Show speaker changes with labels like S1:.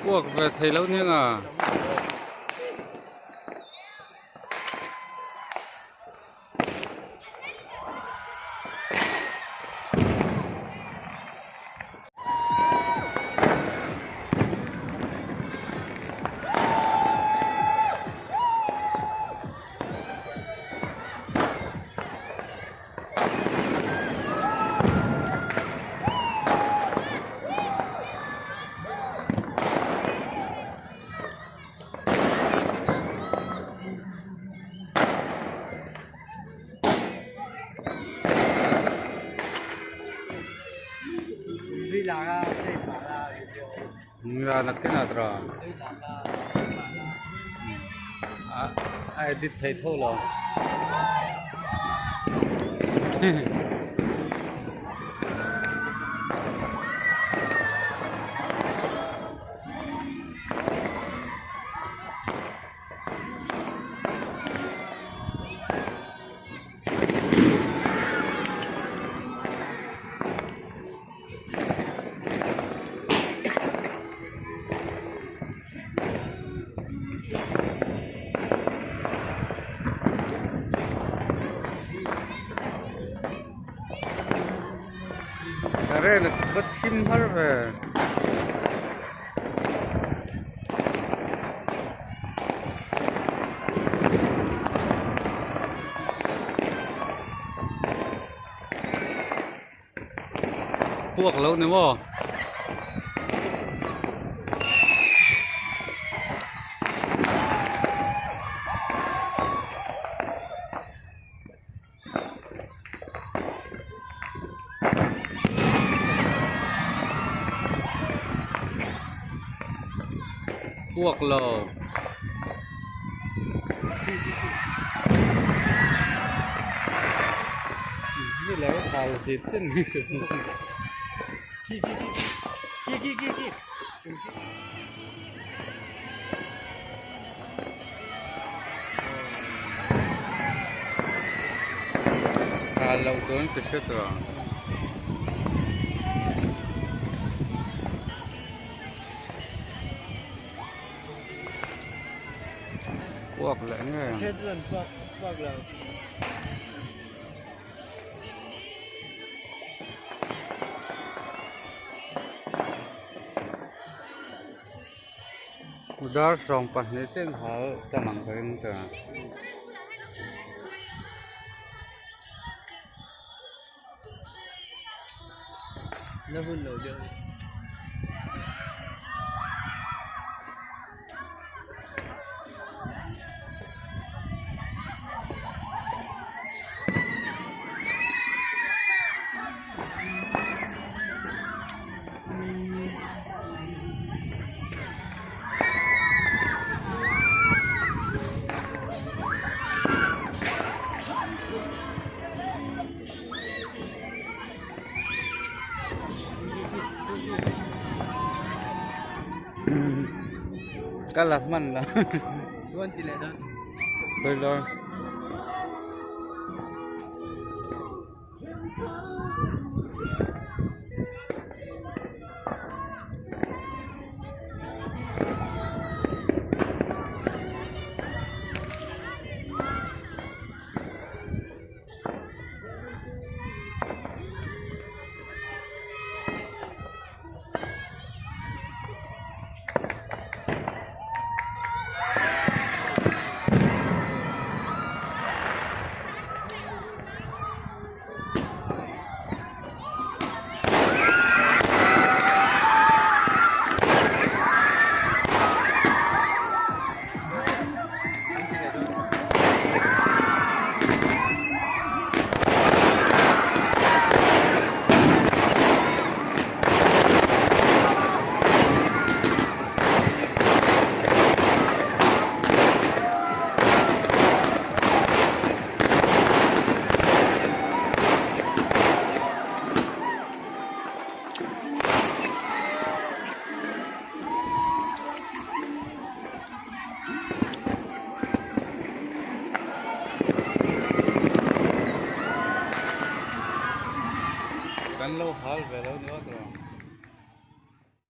S1: Puak ve thei lo nia nga. A edit thei tho lo. Current va thim har ve. Puak lo ni maw? Puak lo. Hal loh dawn ka hre tawh ang. Puak leh nge. Dar 12 chen hal tam ang ka ring ta.
S2: Na hun lo deuh.
S1: Ka la hman la.
S2: Chuan ti leh dawn.
S1: Khawi lai. Kan lo hal ve lo ni awt rawh.